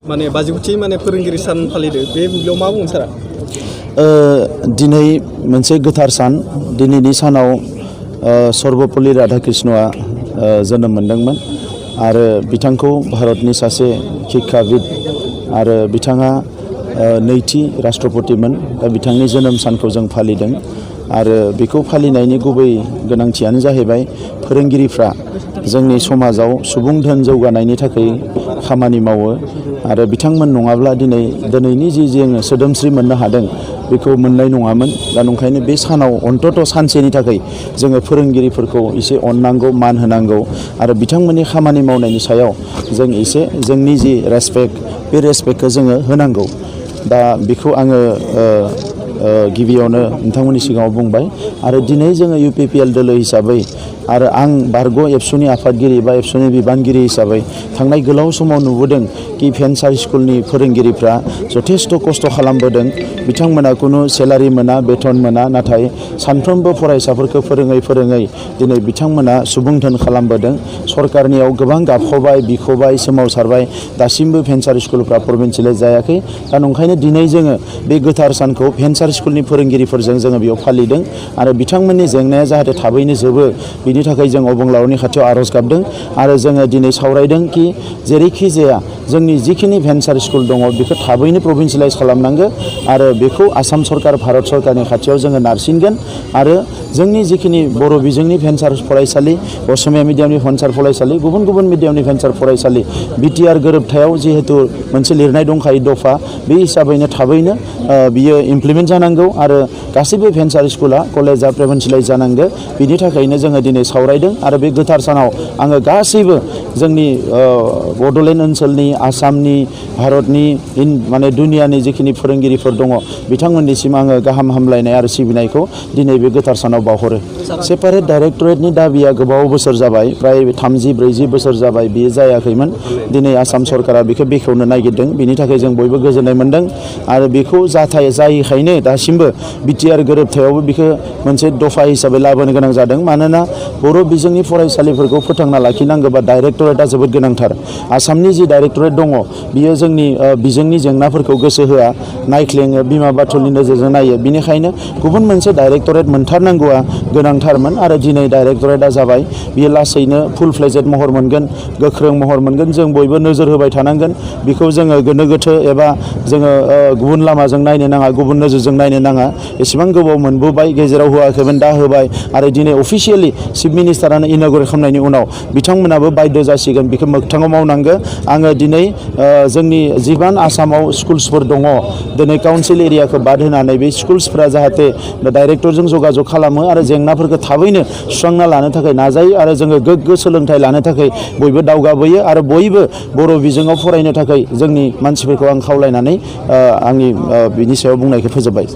माने बाजिगुथि माने फोरोंगिरि सान फालिदों बे बुब्लियाव मा बुंगोन सारा? दिनै मोनसे गोथार सान। दिनैनि सानाव सर्वपल्ली राधाकृष्णआ जोनोम मोनदोंमोन आरो बिथांखौ भारतनि सासे शिक्षाविद आरो बिथाङा नैथि राष्ट्रपतिमोन। दा बिथांनि जोनोम सानखौ जों फालिदों आरो बेखौ फालिनायनि गुबै गोनांथियानो जाहैबाय फोरोंगिरिफ्रा जोंनि समाजाव सुबुं धोन जौगानायनि थाखाय खामानि मावो आरो बिथांमोन नङाब्ला दिनैनि जि जोङो सोदोमस्रि मोननो हादों बेखौ मोननाय नङामोन। दा ओंखायनो बे सानाव अन्तत सानसेनि थाखाय जोङो फोरोंगिरिफोरखौ एसे अननांगौ, मान होनांगौ आरो बिथांमोननि खामानि मावनायनि सायाव जों एसे जोंनि जि रेसपेक्ट बे रेसपेक्टखौ जोङो होनांगौ। दा बेखौ आङो गिबियावनो नोंथांमोननि सिगाङाव बुंबाय आरो दिनै जोङो UPPL दोलो हिसाबै आरो आं बारग' एबसुनि आफादगिरि बा एबसुनि बिबानगिरि हिसाबै थांनाय गोलाव समाव नुबोदों कि भेन्सार स्कुलनि फोरोंगिरिफ्रा जथेस्थ' खस्थ' खालामबोदों। बिथांमोना खुनु सेलारि मोना, बेथन मोना, नाथाय सानफ्रोमबो फरायसाफोरखौ फोरोङै दिनै बिथांमोना सुबुं धोन खालामबोदों। सरकारनियाव गोबां गाबख'बाय, बिख'बाय, सोमावसारबाय, दासिमबो भेन्सार स्कुलफ्रा प्रभिन्सियेलाइज जायाखै। दा ओंखायनो दिनै जोङो बे गोथार सानखौ भेन्सार स्कुलनि फोरोंगिरिफोरजों जोङो बेयाव फालिदों आरो बिथांमोननि जेंनाया जाहाथे थाबैनो जोबो बिनि थाखाय जों अबंलावरनि खाथियाव आर'ज गाबदों आरो जोङो दिनै सावरायदों कि जेरैखि जाया जोंनि जिखिनि भेन्सार स्कुल दङ बेखौ थाबैनो प्रभिन्सियेलाइज खालामनांगौ आरो बेखौ आसाम सरकार, भारत सरकारनि खाथियाव जोङो नारसिनगोन आरो जोंनि जिखिनि बर' बिजोंनि भेन्सार फरायसालि, असमिया मिडियामनि भेन्सार फरायसालि, गुबुन मिडियामनि भेन्सार फरायसालि BTR गोरोबथायाव जिहेतु मोनसे लिरनाय दंखायो दफा, बे हिसाबैनो थाबैनो बियो इमप्लिमेन्ट जानांगौ आरो गासैबो भेन्सार स्कुला, कलेजा प्रभिन्सियेलाइज जानांगौ। बिनि थाखायनो जोङो दिनै सावरायदों आरो बे गोथार सानाव आङो गासैबो जोंनि बड'लेण्ड ओनसोलनि, आसामनि, भारतनि माने दुनियानि जिखिनि फोरोंगिरिफोर दङ बिथांमोननिसिम आङो गाहाम हामलायनाय आरो सिबिनायखौ दिनै बे गोथार सानाव बावहरो। सेपारेट डाइरेक्टरेटनि दाबिया गोबाव बोसोर जाबाय, प्राय 30-40 बोसोर जाबाय, बियो जायाखैमोन। दिनै आसाम सरकारा बेखौ बेखेवनो नागिरदों, बिनि थाखाय जों बयबो गोजोननाय मोनदों आरो बेखौ जायैखायनो दासिमबो BTR गोरोबथायावबो बेखौ मोनसे दफा हिसाबै लाबोनो गोनां जादों। मानोना बर' बिजोंनि फरायसालिफोरखौ फोथांना लाखिनांगौबा डाइरेक्टरेटआ जोबोद गोनांथार। आसामनि जि डाइरेक्टरेट दङ बियो जोंनि बिजोंनि जेंनाफोरखौ गोसो होआ, नायख्लेङो, बिमा बाथुलनि नोजोरजों नायो। बिनिखायनो गुबुन मोनसे डाइरेक्टरेट मोनथारनांगौआ गोनांथारमोन आरो दिनै डाइरेक्टरेटआ जाबाय। बियो लासैनो फुल फ्लेजेड महर मोनगोन, गोख्रों महर मोनगोन। जों बयबो नोजोर होबाय थानांगोन। बेखौ जोङो गोनो गोथो एबा जोङो गुबुन लामाजों नायनो नाङा, गुबुन नोजोरजों नायनो नाङा। एसेबां गोबाव मोनबोबाय, गेजेराव होआखैमोन, दा होबाय आरो दिनै अफिसियेलि चिफ मिनिस्टारानो इन'ग्रेट खालामनायनि उनाव बिथांमोनाबो बाध्य जासिगोन बेखौ मोगथाङाव मावनांगौ। आङो दिनै जोंनि जिबान आसामाव स्कुल्सफोर दङ दिनै काउन्सिल एरियाखौ बाद होनानै बे स्कुल्सफ्रा जाहाथे डाइरेक्टरजों जगाजग खालामो आरो जेंनाफोरखौ थाबैनो सुस्रांना लानो थाखाय नाजायो आरो जोङो गोग्गो सोलोंथाइ लानो थाखाय बयबो दावगाबोयो आरो बयबो बर' बिजोङाव फरायनो थाखाय जोंनि मानसिफोरखौ आं खावलायनानै आंनि बिनि सायाव बुंनायखौ फोजोबबाय।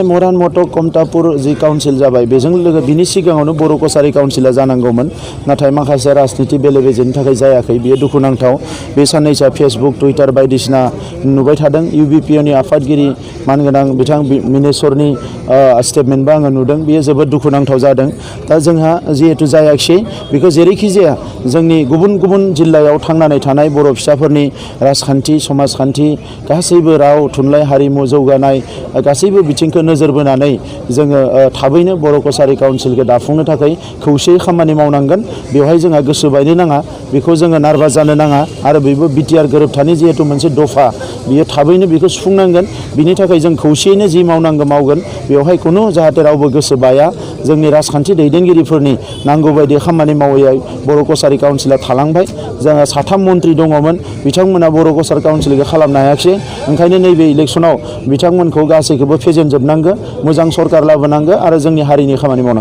मरान मटक कमतापुर जि काउन्सिल जाबाय बेजों बिनि सिगाङावनो बर' कसारि काउन्सिला जानांगौमोन, नाथाय माखासे राजनिति बेले बेजेनि थाखाय जायाखै। बियो दुखुनांथाव। बे साननैसोआ फेसबुक, टुइटार बायदिसिना नुबाय थादों। UBPOनि आफादगिरि मानगोनां बिथां मिनेश्वरनि स्टेटमेन्टबो आङो नुदों। बियो जोबोद दुखुनांथाव जादों। दा जोंहा जिहेतु जायाखिसै बेखौ जेरैखि जाया जोंनि गुबुन थांनानै थानाय बर' फिसाफोरनि राजखान्थि, समाजखान्थि, गासैबो राव, थुनलाइ, हारिमु जौगानाय गासैबो बिथिंखौ नोजोर बोनानै जोङो थाबैनो बर' कसारि काउन्सिलखौ दाफुंनो थाखाय खौसेयै खामानि मावनांगोन। बेवहाय जोंहा गोसो बायनो नाङा, बेखौ जोङो नार्भास जानो नाङा आरो बेबो BTR गोरोबथानि जिहेतु मोनसे दफा बियो थाबैनो बेखौ सुफुंनांगोन। बिनि थाखाय जों खौसेयैनो जि मावनांगौ मावगोन। बेवहाय खुनु जाहाथे रावबो गोसो बाया। जोंनि राजखान्थि दैदेनगिरिफोरनि नांगौबायदि खामानि मावैयाव बर' कसारि काउन्सिला थालांबाय। जोंहा 3 मन्त्रि दङमोन, बिथांमोना बर' कसारि काउन्सिलखौ खालामनो हायाखिसै। ओंखायनो नैबे इलेक्सनाव बिथांमोनखौ गासैखौबो फेजेनजोबनांगौ, मोजां सरकार लाबोनांगौ आरो जोंनि हारिनि खामानि मावनांगौ।